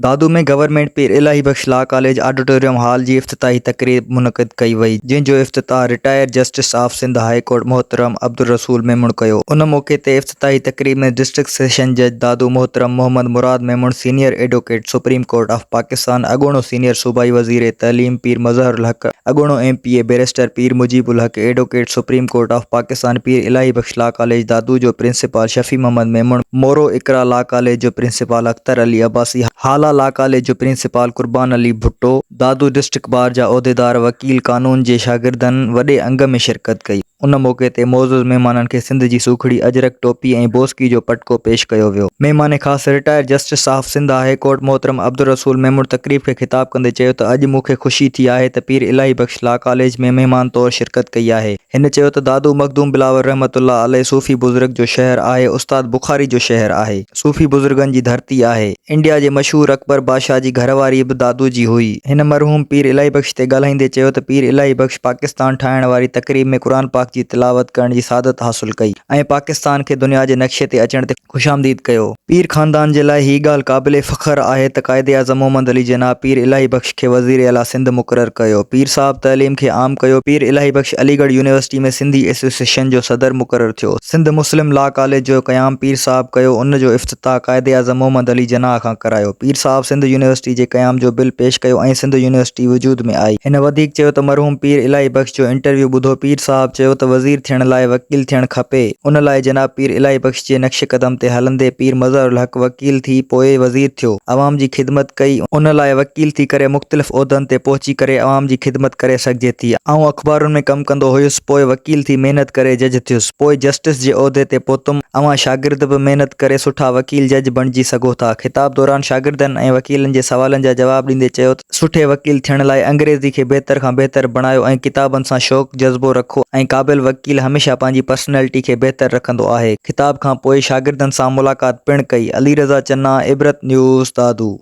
Dadu ۾ government Pir Elahi Bakhsh law college auditorium hall جي افتتاحي تقريب منعقد ڪئي وئي، جنهن جو افتتاح retired justice of Sindh high court محترم عبدالرسول ميمڻ ڪيو. ان موقعي تي افتتاحي تقريب ۾ ڊسٽرڪٽ سيشن جج دادو محترم Muhammad Murad Memon, senior advocate supreme court of Pakistan, اڳوڻو سينيئر صوبائي وزير تعليم پير مظهر الحق، اڳوڻو M P A barrister Pir Mujeeb ul Haq, advocate supreme court of Pakistan, Pir Elahi Bakhsh law college Dadu جو principal Shafi Muhammad Memon, Moro Iqra law college جو principal Akhtar Ali Abbasi, Hala law college جو principal Qurban Ali Bhutto, Dadu district bar جا عهديدار، وڪيل، قانون جي شاگردن وڏي انگ ۾ شرڪت ڪئي. ان موقعي تي معزز مهمانن کي سنڌ جي سوکڙي اجرڪ ٽوپي ۽ بوسڪي جو پٽڪو پيش ڪيو ويو. مهمان خاص retired justice of Sindh high court محترم عبدالرسول ميمڻ تقريب کي خطاب ڪندي چيو ته اڄ مون کي خوشي ٿي آهي ته پير الاهي بخش لا ڪاليج ۾ مهمان طور شرڪت ڪئي آهي. هن چيو ته دادو مخدوم بلاول رحمة الله عليه صوفي بزرگ جو شهر آهي، استاد بخاري جو شهر آهي. صوفي بزرگن جي ڌرتي آهي. انڊيا جي مشهور اڪبر بادشاهه جي گهر واري به دادو جي هئي. هن مرحوم پير الاهي بخش تي ڳالهائيندي چيو ته پير الاهي بخش پاڪستان ٺاهڻ واري تقريب ۾ قرآن پاڪ جي تلاوت ڪرڻ جي سعادت حاصل ڪئي ۽ پاڪستان کي دنيا جي نقشي تي اچڻ تي خوش آمديد ڪيو. پير خاندان جي لاء هي ڳالهه قابل فخر آهي ته قائداعظم محمد علي جناح پير الاهي بخش کي وزير اعليٰ سنڌ مقرر ڪيو. پير صاحب تعليم کي عام ڪيو. پير الاهي بخش عليڳڙهه يونيورسٽي ۾ سنڌي ايسوسيئيشن جو صدر مقرر ٿيو. سنڌ مسلم لا ڪاليج جو قيام پير صاحب ڪيو، ان جو افتتاح قائداعظم محمد علي جناح کان ڪرايو. پير صاحب سنڌ يونيورسٽي جي قيام جو بل پيش ڪيو ۽ سنڌ يونيورسٽي وجود ۾ آئي. هن وڌيڪ چيو ته مرحوم پير الاهي بخش جو انٽرويو ٻڌو، پير صاحب چيو ته وزير ٿيڻ لاء وڪيل ٿيڻ کپي، ان لاء جناب پير الاهي بخش جي نقش قدم تي هلندي پير مظهر الحق وڪيل ٿي پوء وزير ٿيو، عوام جي خدمت ڪئي، ان لاء وڪيل ٿي ڪري مختلف عهدن تي پهچي ڪري عوام جي خدمت ڪري سگهجي ٿي. آئون اخبارن ۾ ڪم ڪندو هيس، پوء وڪيل ٿي محنت ڪري جج ٿيس، پوء جسٽس جي عهدي تي پهتم، اوهان شاگرد به محنت ڪري سٺا وڪيل جج بڻجي سگهو ٿا. خطاب دوران شاگردن ۽ وڪيلن جي سوالن جا جواب ڏيندي چيو ته سٺي وڪيل ٿيڻ لاء انگريزي کي بهتر کان بهتر بڻايو ۽ ڪتابن سان شوق جذبو رکو ۽ قابل وڪيل هميشه پنهنجي پرسنلٽي کي بهتر رکندو آهي. خطاب کان پوء شاگردن سان ملاقات پڻ ڪئي. علي رضا چنا، عبرت نيوز، دادو.